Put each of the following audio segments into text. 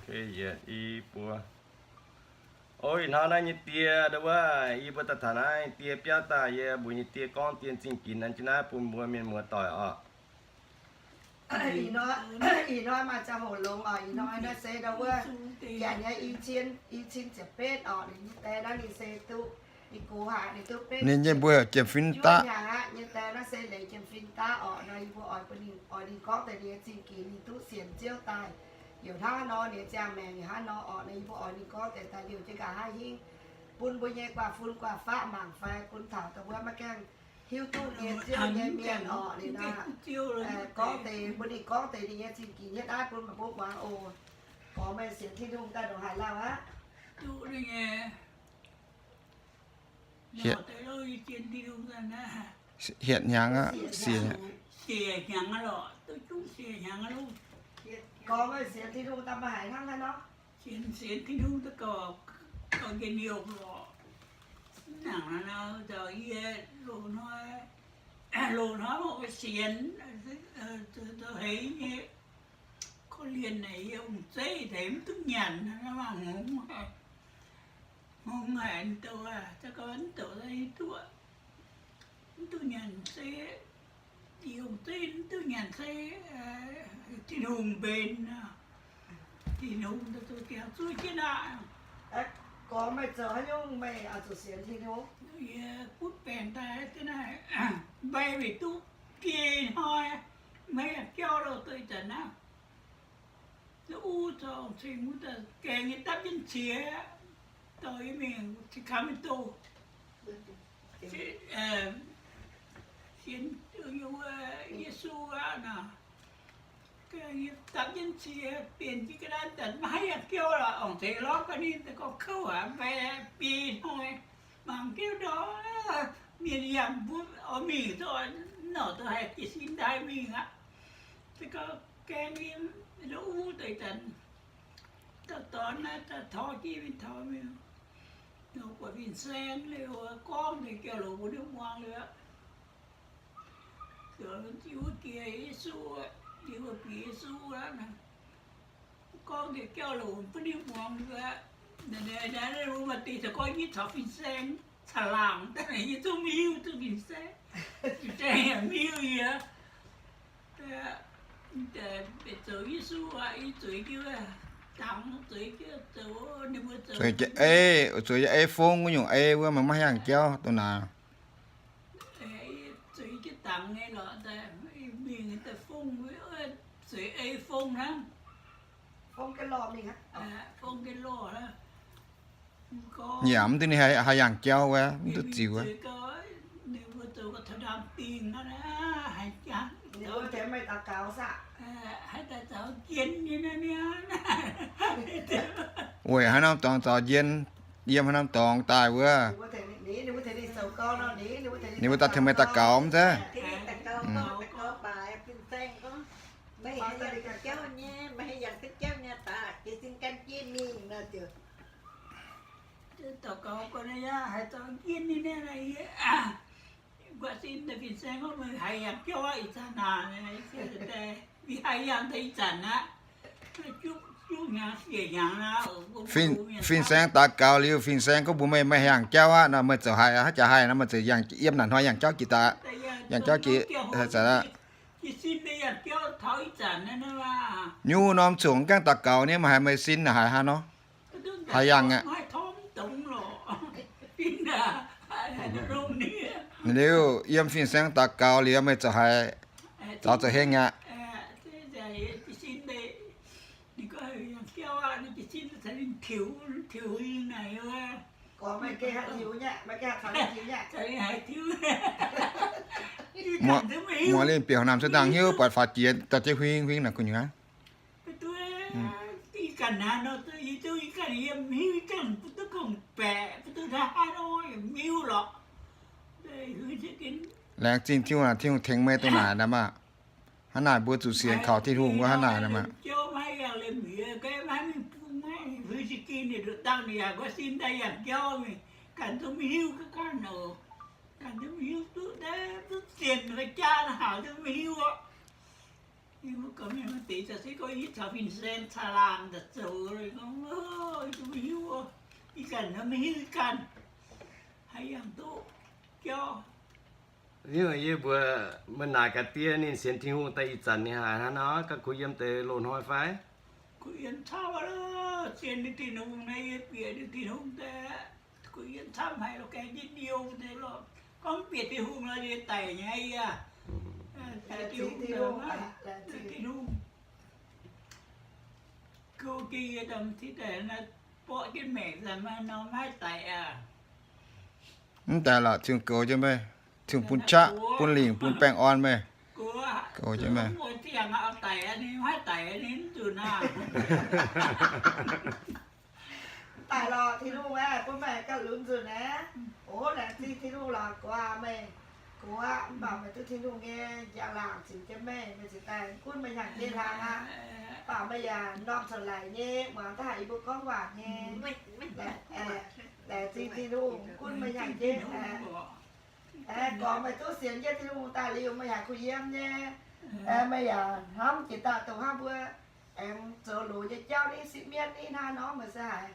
Yietc i buo. O, ih hnoi naaiv nyei die, ndo wuov, yie mbuo daaih taux naaiv die biauv daaih, yie mbuo nyei die gorngv dien zingh ginx naaiv jienv naaiv bun mbuo mienh muoz doic oc. Ih hnoi, ih hnoi maaih ziangh hoc longx oc. Ih hnoi naaiv se ndo wuov, janx nyei i cin, i cin ziepc betv oc. Ninh nyei die naaiv ninh se duqv, ninh gox haic, ninh duqv betv, ninh nyei mbuo heuc Jiem Fin Daqv. Hnyangx aqv, nyei die naaiv se leiz Jiem Fin Daqv oc. Nor yie mbuo oix bun ninh, oix ninh gorngv deix ninh nyei zingh ginx, ninh duqv sienx Ziouv daaih. Yaac hnangv nor ninh nyei ziangh maengc yaac hnangv nor oc. Nor yie mbuo oix ninh gorngv deix daaih liouh jienv nqa'haav hingv, bun mbuo nyei guaax fun guaax faqv mangc fai bun taux dongh wuov maiv gaengh hiuv duqv nyei Ziouv nyei mienh oc. Ninh nor, gorngv deix, bun ninh gorngv deix ninh nyei zingh ginx hietv naaiv bun meih mbuo muangx oc. Gorngv meih sienx Tin-Hungh daaih ndongc haaix lauh aqv? Hietc hnyangx aqv, siec hnyangx aqv lorqc, duqv zungv siec hnyangx aqv loh. Gorngv meih sienx Tin-Hungh daaih maaih haiz hnangv haaix nor? Sienx, sienx Tin-Hungh daaih gauh, gauh njien-youh lorqc. Nangc naaiv nor, yie loz-hnoi, loz-hnoi mv sienx, zoux heix nyei, korv-lienh naaic yie ong-zeiv deix mv duqv nyanc, mangc hngongx haic, hngongx haic, douc, za'gengh mv douc daaih hiuv duqv, mv duqv nyanc se, yie ong-zeiv mv duqv nyanc se, Tin-Hungh mbenc nor, Tin-Hungh daaih zuqc jangx zuov jienv aqv. Gorngv meih zoux haaix nyungc meih oix zuqc sienx Tin-Hungh? Yie butv baengc daaih, mbai weic duqv biei hnoi, maiv yangh jauv loh, doix zanc naaiv. Uv zorng cingx wuov deix gaengh nyei dapv jienv qiex, dorh yie mingh Sacramento. Sienx Yesu aqv nor, dapv jienv qiex, bienh jienv ga'naaiv zanc maiv haih yangh jauv lorqc. Ong-zeiz lorz ga'naaiv daaih gorngv kouv aqv, mbai biei hnoi, mangc jienv ndorm mienh yangh mbuo oix mingh, norqc daaih haih jiez sin daaih mingh aqv. Se gorngv gaengh yie uv deix zanc, dauh dorn naaiv daaih tor jienv mingh taux mingh, nor buatc fin-saeng liuz gorngv deix jauv-louc mbuo ninh muangx liuz aqv. Ziouc wuov jiex Yesu, jiex wuov bieqc Yesu aqv. Gorngv deix jauv-louc bun ninh muangx liuz aqv. Naaiv, naaiv, naaiv mbuo maaih deix caux gorngv nyiv caux fin-saeng caangh laangc daaih, yie zungv maiv hiuv duqv fin-saeng. Fin-saeng yaac maiv hiuv yie. Zoux Yesu aqv, yie zueiz jienv dangx, zueiz jienv zoux, ninh mbuo zoux, zueiz jienv ei, zueiz jienv ei fong wuov nyungc ei wuov, meih maiv haih yangh jauv dongh naaic. Zueiz jienv dangx nyei lorqc, mingh daaih fong, zueiz ei fong hnangv. Yaac mv duqv ninh haih, haih yangh jauv wuov, mv duqv ziux wuov. Weic haaix norm dorngx zaux njien, yiem haaix norm dorngx daaih wuov. Ninh mbuo daaih tengx meih daux gaux mv zeiz? Fin-saeng daux gaux liuz, fin-saeng gorngv mbuox meih, meih haih yangh jauv aqv nor, meih ziouc haih, haaix jaax haih nor, meih ziouc yiem naaic hnoi yangh jauv jiex daaih, yangh jauv jiex, haaix zanc aqv. Nyungc norm zungv gaengh daux gaux nyei, meih haiz meih sin naaic haiz haaix nor, haih yangh aqv. Liuz yiem fin-saeng daux gaux liuz, meih ziouc haih zaux ziouc heng aqv. Muoz-lienh bieqc naamh cuotv dangh hnyouv buatc faaux jiex daaih jienv huing huing naaic gu'nyuoz. Laengz zingh Tin-Hungh, Tin-Hungh tengx meih dongh naaic maah. Hnangv naaic mbuo zuqc sienx kaux Tin-Hungh wuov hnangv naaic maah. Gorngv mienh maaih deix za'gengh gorngv yie caux fin-saeng caangh laangh daaih zoux, gorngv, yie maiv hiuv, ih zanc maiv hiuv ganh, haaix yangh duqv jauv. Yie mbuo maiv naaic gaax diex ninh sienx Tin-Hungh daaih ih zanc ninh haaix hnangv nor, gaax kuh yiem deix loz-hnoi fai? Kuh yiem caux, sienx ninh Tin-Hungh naaiv, yie bieqc ninh Tin-Hungh daaih, kuh yiem camv haic lorqc, gaengh njien-youh deix lorqc. Gorngv bieqc Tin-Hungh nor, yie daic nyei yie. Bieqc Tin-Hungh, Tin-Hungh. Go gengh yie daaih mv cingx daaih borqv jienv maengc daaih maiv nor maiv daic aqv. Mv daic lorqc, Tin-Hungh goux jienv meih. Tin-Hungh bun qaqv, bun lingc, bun baengh orn meih. Goux jienv meih. Daic lorqc, Tin-Hungh aeqv, bun meih gauh lunx nzunc aeqv. O, laengz zingh Tin-Hungh lorqc, gox aac meih. Gox aqv, mv baac meih duqv Tin-Hungh nyei njang-laangc ziux jienv meih, meih ziouc daaih gunv meih hnyangx-jeiv hlang aqv. Mv baac meih yaac norm corc laic nyei, muangx daaih haic yie mbuo gorngv waac nyei. Laengz zingh Tin-Hungh gunv meih hnyangx-jeiv. Aengx gorngv meih duqv sienx jienv Tin-Hungh daaih liuz, meih yaac kuh yiem nyei. Aengx meih yaac hnamv jiex daaih dongh hnangv mbuo aengx zoux loz nyei jauv, ninh sipv mienv ninh hnangv nor, meih se haiz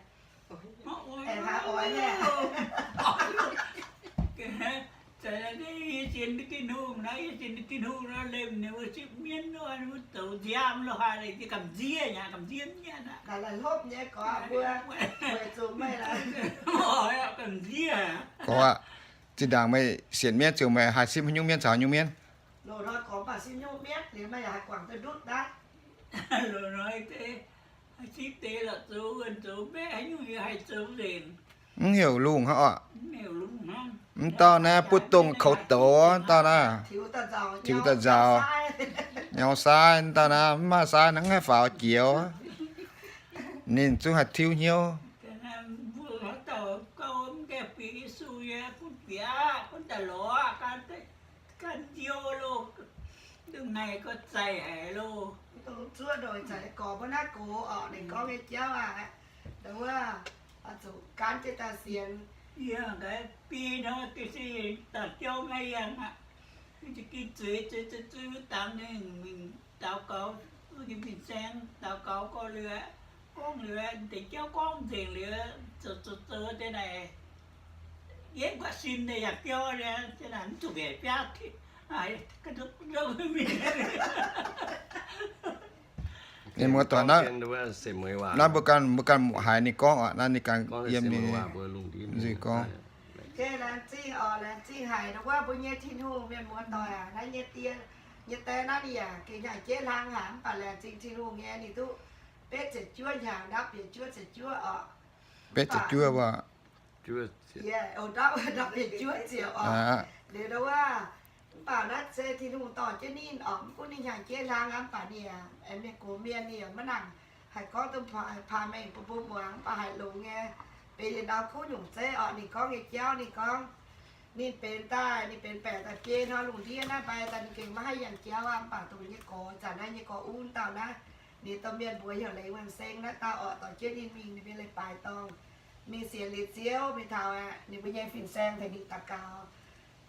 aengx haiz oix nyei. Yie sienx Tin-Hungh naaiv, yie sienx Tin-Hungh nor, lemh ninh mbuo sipv mienv nor, ninh mbuo zoux nziaamv lo haaix, yie gamh nziev nyei, gamh nziev mienh aqv. Laaix hlopv nyei gorx mbuo, weic zuqc meih laaix gamh nziev. Gorx aqv, zinh ndaangc meih sienx mienv ziouc meih haih sipv haaix nyungc mienv caux haaix nyungc mienv? Loz-hnoi gorngv baac sipv nyungc mienv liuz, meih yaac haih guangc duqv ndutv daaih. Loz-hnoi deix sipv deix lorqc, zoux wuonh zoux mbaeqv haaix nyungc yaac haih zoux nzengc. Mv heuc lungh hnangv orqc. Mv dauh naaiv butv dongh koux douz, mv dauh naaiv tiux daaih nzaaux, nyaux saaiv, mv dauh naaiv mv maaih saaiv hnangv, haih faaux jiex. Ninh zungv haih tiuv hnyouv. Gan nziou loh, ndongc naaic gorx zaic haic loh. Zuov ndongc zaic gorx mbuo naaiv gox orqc, ninh gorngv nyei jauv aqv. Ndau wuov, zuqc gan jienv daaih sienx. Yie ga'biei nor, ga'sie daaih jauv maiv yangh aqv. Za'gengh zueiz zueiz zueiz zueiz wuov dangx ninh mingh daux gaux, wuov nyei fin-saeng daux gaux gorx liuz, gorngv liuz, deix jauv gorngv nzengc liuz, zoux zoux zoux deix naaic, yietv guaatv sin deix yaac biauv liuz, deix naaic mv zuqc mbiaauc biaav. Ninh muoz-doic naaiv, naaiv mbuo ganh, mbuo ganh haiz ninh gorngv aqv, naaiv ninh ganh yiem ninh nzuih gorngv. Laengz zingh oc, laengz zingh haic ndau wuov mbuo nyei Tin-Hungh, mienh muoz-doic aac. Naaiv nyei die, nyei die naaiv ninh yaac gengh hnyangx-jeiv hlang haic, mv baac laengz zingh Tin-Hungh nyei, ninh duqv betv ziepc juov hnyangx, ndapv bieqc juov ziepc juov oc. Betv ziepc juov wuov. Ndapv bieqc juov ziepc oc. Liuz ndau wuov, mv baac naaiv se Tin-Hungh dorh jienv ninh oc, mv gunv ninh hnyangx-jeiv hlang aqv, mv baac ninh aeqv, mienh gox mienh ninh yaac maiv nangc haih gorngv duqv paaix mengh bun mbuo muangx, mv baac haiz longx nyei. Benx yietc norm kuv nyungc zeiv oc, ninh gorngv nyei jauv, ninh gorngv ninh benx daaih, ninh benx baeqc daaih biei hnoi lungh ndiev naaiv mbaih daaih ninh gengh maiv haih yangh jauv aqv, mv baac dongh nyei gorx, zanc naaiv nyei gorx-uv dauh naaiv, ninh domh mienh mbuox heuc Leiz Wuonh Seng naaiv dauh oc, dorh jienv ninh mingh ninh mbuo leiz-baaix dorngh, mingh sienx liuz Ziouv mingh taux aqv, ninh mbuo nyei fin-saeng tengx ninh daux gaux.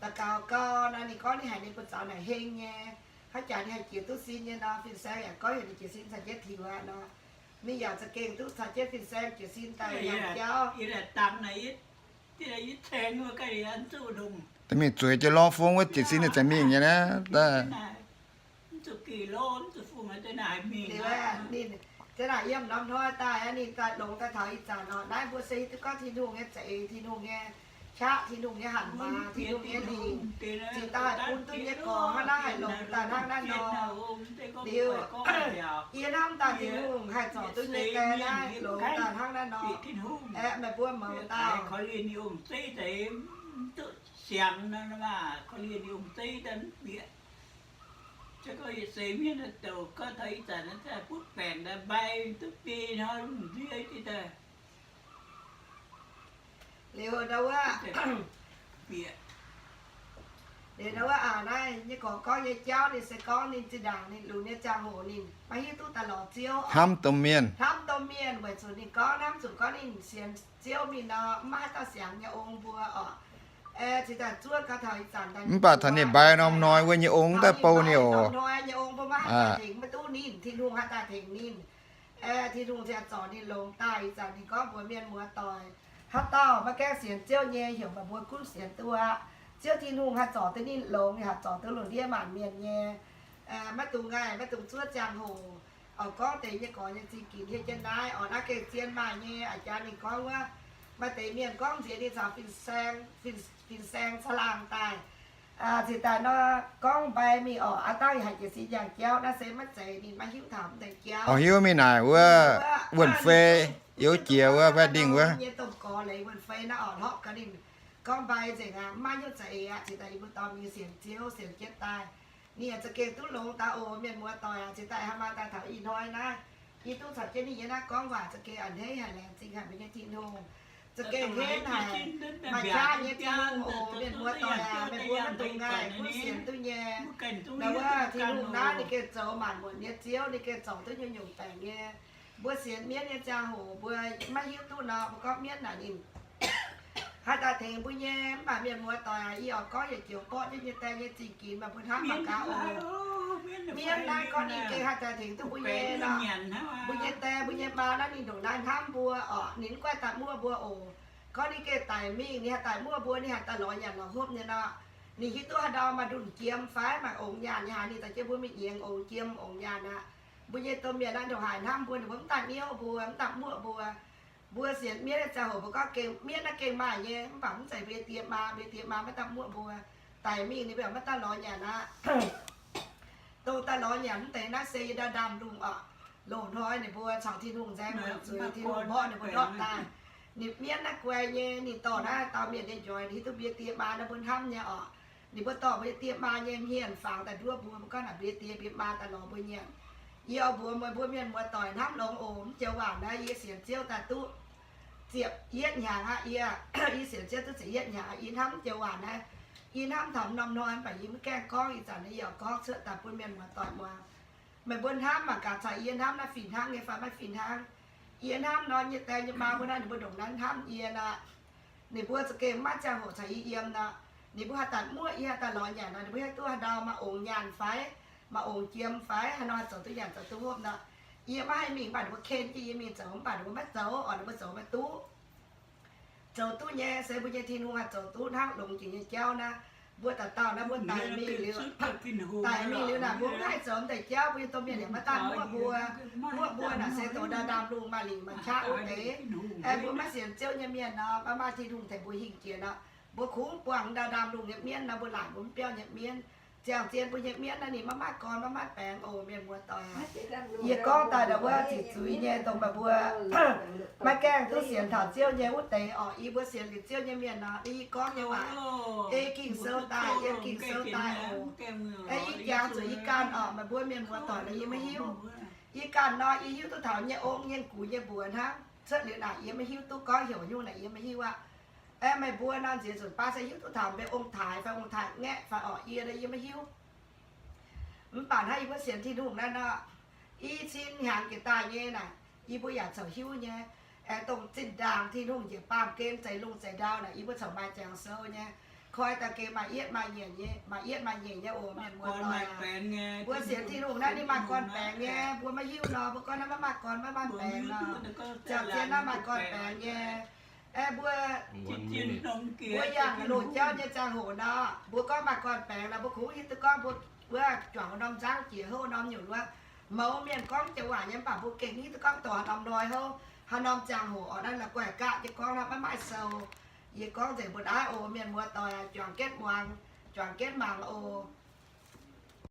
Daux gaux gau nor, ninh gorngv ninh haiz ninh buoz-zaux naaic heng nyei. Hnangv jaax ninh haih jiex duqv sin nyei nor, fin-saeng yaac gorngv heuc ninh jiez sin caux jienv tiux aqv nor. Ninh yaac za'gengh duqv caux jienv fin-saeng jiez sin daaih yangh jauv. Mingh zueiz jienv lorv fong wuov jiez sin ninh ziouc mingh nyei naaiv. Ninh, ninh yiem norm hnoi daaih, ninh daaih longx daaih taux ih zanc nor, naaiv mbuo se hiuv duqv gorngv Tin-Hungh nyei za'eix, Tin-Hungh nyei qaqv, Tin-Hungh nyei hanc maaz, Tin-Hungh nyei lingc, zinh daaih bun duqv nyei gorx hnangv naaiv haih longx daaih hnangv naaiv nor. Liuz, yie hnamv daaih Tin-Hungh haih zorc duqv nyei die naaiv longx daaih hnangv naaiv nor. Aeqv, meih mbuo mouz dauh. Liuz ndau wuov, liuz ndau wuov aac, naaiv nyei gorx gorngv nyei jauv ninh se gorngv ninh zinh ndaangc ninh lunx nyei ziangh hoc ninh maiv hiuv duqv daaih lorz Ziouv, hnamv domh mienh, hnamv domh mienh weic zuqc ninh gorngv hnamv zuqc gorngv ninh sienx Ziouv mingh nor, mv maaih haaix dauh siangx nyei ong mbuo oc. Mv baac taux ninh mbaix norm hnoi wuov nyei ong daaih bou ninh oc. Hnoi nyei ong bun maiv haih daaih tengx, maiv duqv ninh, Tin-Hungh haih daaih tengx ninh. Tin-Hungh ziouc zorc ninh longx daaih. Ih zanc ninh gorngv mbuox mienh muoz-doic, haaix dauh maiv gaengh sienx Ziouv nyei, heuc meih mbuo gunv sienx duqv aqv. Ziouv Tin-Hungh haih zorc duqv ninh longx, ninh haih zorc duqv lungh ndiev maanc mienh nyei. Maiv dungx ngaih, maiv dungx zuov ziangh hoc. Oix gorngv deix nyei gorx nyei zingh ginx hieh jienv naaiv, oix naaiv gengh zien maaih nyei. A'jang ninh gorngv wuov, maaih deix mienh gorngv nziex ninh caux fin-saeng, fin-saeng caangh laangh daaih, cingx daaih nor gorngv mbai mingh orqc. Aav dangh haiz jiez sin njang jauv naaiv se maiv zeiz, ninh maiv hiuv taux mv deix jauv. Oix hiuv mingh naaic wuov Wuonh-Fei, youv jiex wuov Baeqv Dingh wuov nyei domh gorx leiz Wuonh-Fei naaiv orqc, hlorpv gaax ninh gorngv mbai nzengc aqv, maiv hiuv za'eix aqv. Cingx daaih yie mbuo dorh mingh sienx Ziouv, sienx jienv daaih, ninh yaac za'gengh duqv longx daaih oc, mienh muoz-doic aac. Cingx daaih hnangv maaih daaih taux ih hnoi naaiv, yie duqv caux jienv ninh yie naaiv gorngv waac za'gengh a'hneiv haic, laengz zingh haic mbuo nyei Tin-Hungh. Za'gengh hneiv haic, maaih qaqv nyei Tin-Hungh oc, mienh muoz-doic aac. Meih mbuo maiv dungx ngaih, gunv sienx duqv nyei. Naaiv wuov Tin-Hungh naaiv ninh gengh zoux maanc muotc nyei Ziouv, ninh gengh zorc duqv nyungc-nyungc baengc nyei. Mbuo sienx mienv nyei ziangh hoc mbuo maiv hiuv duqv nor, mbuo gorngv mienv naaic ninh haih daaih tengx mbuo nyei. Mv baac mienh muoz-doic aac, yie oix gorngv yietc joux borqv jienv nyei die nyei zingh ginx, meih mbuo hnamv mangc gaax oc. Mienv naaiv gorngv ninh gengh haih daaih tengx duqv mbuo nyei nor, mbuo nyei die mbuo nyei maa naaiv ninh ndongc naaiv hnamv mbuo orqc, ninh mv gunv daaih muoqv mbuo oc. Gorngv ninh gengh daic mingh, ninh haih daaih muoqv mbuo, ninh haih daaih lorz nyanc lorz hopv nyei nor, ninh hiuv duqv haaix ndau maaih ndunh jiem fai maaih ongx nyaanh nyei haaix, ninh daaih jienv mbuo mingh nyienz ongx jiem ongx nyaanh aqv. Mbuo nyei domh mienh naaiv ndongc haaix hnamv mbuo, ninh mbuo mv daaih niouv mbuo, mv daaih muoqv mbuo. Mbuo sienx mienv nyei ziangh hoc mbuo gorngv gengh mienv naaiv gengh maaih nyei, mv baac mv zeiz mbuo nyei die maa. Mbuo nyei die maa maiv daaih muoqv mbuo. Daic mingh ninh mbuo yaac maiv daaih lorz nyanc aqv. Dongh daaih lorz nyanc mv deix naaiv se yie ndau ndaamv-lungh orqc. Loz-hnoi ninh mbuo caux Tin-Hungh nzaeng weic zuiz, Tin-Hungh mborqv ninh mbuo ndortv daaih. Ninh mienv naaiv guai nyei, ninh dorh naaiv dauh mienh nyei njoix, ninh hiuv duqv mbuo die maa naaiv mbuo hnamv nyei orqc. Ninh mbuo dorh mbuo die maa nyei hmien fangx daaih nduov mbuo, mbuo gorngv naaic mbuo die mbuo maa daaih lorz mbuo nyanc. Yie oix mbuox meih mbuo mienh muoz-doic hnamv longx oc. Mv joux waac naaiv yie sienx Ziouv daaih duqv ziepc yietv hnyangx aqv. Yie, yie sienx Ziouv duqv ziepc yietv hnyangx aqv. Yie hnamv mv joux waac naaiv, yie hnamv taux norm hnoi mv baac yie maiv gaengh gorngv. Ih zanc naaiv yie oix gorngv cuotv daaih bun mienh muoz-doic muangx. Meih mbuo hnamv mangc gaax caux yie hnamv naaiv fih hnangv nyei fai maiv fih hnangv. Yie hnamv nor, yie die nyei maa mbuo naaiv ninh mbuo ndongc naaiv hnamv yie nor. Ninh mbuo za'gengh maiv ziangh hoc caux yie yiem nor. Ninh mbuo haih daaih muoqv yie, haih daaih lorz nyanc nor, ninh mbuo hiuv duqv haaix ndau maaih ongx nyaanh fai, maaih ongx jiem fai, haaix nor haih zoux duqv nyanc zoux duqv hopv nor, yie maiv haih mingh, mv baac ninh mbuo ken jienv yie mingh zoux, mv baac ninh mbuo maiv zoux orqc, ninh mbuo zoux maiv duqv. Zoux duqv nyei se mbuo nyei Tin-Hungh haih zoux duqv hnangv longx jiex nyei jauv naaiv. Mbuo dauh dauh naaiv mbuo daic mingh liuz, daic mingh liuz naaic mbuo mv haih zoux mv deix jauv, mbuo nyei domh mienh yaac maiv daaih muoqv mbuo. Muoqv mbuo naaic se dongh ndau ndaamv-lungh maaih lingc maaih qaqv wuov deix. Aengx mbuo maiv sienx Ziouv nyei mienh nor, maiv maaih Tin-Hungh tengx mbuo hingh jiex nor, mbuo kungx buangh ndau ndaamv-lungh nyei mienv nor, mbuo laaic mbuo mv biauv nyei mienv. Ziangh zien mbuo nyei mienv naaiv ninh maiv maaih gorn maiv maaih baengx oc, mienh muoz-doic. Yie gorngv daaih ndau wuov ziqc zuiz nyei dongh meih mbuo maiv gaengh duqv sienx taux Ziouv nyei wuov deix orqc. Yie mbuo sienx liuz Ziouv nyei mienh nor, yie gorngv nyei waac ei Ging-Sou daaih, yiem Ging-Sou daaih oc. Ei yie jangx zuqc yie ganh orqc, meih mbuo mienh muoz-doic nor yie maiv hiuv. Yie ganh nor yie hiuv duqv taux nyei ong nyei gux nyei mbuox hnangv. Cuotv liuz naaic yie maiv hiuv duqv, gorngv heuc nyungc naaic yie maiv hiuv aqv. Aeqv, meih mbuo nor nziex nzunc baav se hiuv duqv taux mbuo ong-taaix fai ong-taaix ngaeqv fai orqc, yie nor yie maiv hiuv. Mv baac hnangv yie mbuo sienx Tin-Hungh naaiv nor, i cin hnyangx jiex daaih nyei naaic, yie mbuo yaac coux hiuv nyei. Aengx dongh zinh ndaangc Tin-Hungh njiec baamh gen zeix lungh zeix ndau naaic, yie mbuo coux maaih ziangx sou nyei. Koi daaih gengh maaih yietv maaih nyeic nyei, maaih yietv maaih nyeic nyei oc, mienh muoz-doic. Mbuo sienx Tin-Hungh naaiv ninh maaih gorn-baengx nyei. Mbuo maiv hiuv nor, mbuo gorngv naaiv maiv maaih gorn, maiv maaih baengx nor. Ziangh zien naaiv maaih gorn-baengx nyei. Aeqv, mbuo, mbuo yangh loz-jauv nyei ziangh hoc nor, mbuo gorngv maaih gorn-baengx nor, mbuo kungx hiuv duqv gorngv mbuo, mbuo juangc wuov norm nzangv jiex houv norm nyungc wuov. Mouz mienh gorngv joux waac nyei mv baac mbuo gengh hiuv duqv gorngv dongh haaix norm hnoi houv, haaix norm ziangh hoc orqc. Naaiv la'guaih gaqv nyei gorngv naaiv maiv maaih sou. Yie gorngv nzengc mbuo naaiv oc, mienh muoz-doic, juangc jienv muangx, juangc jienv mangc oc.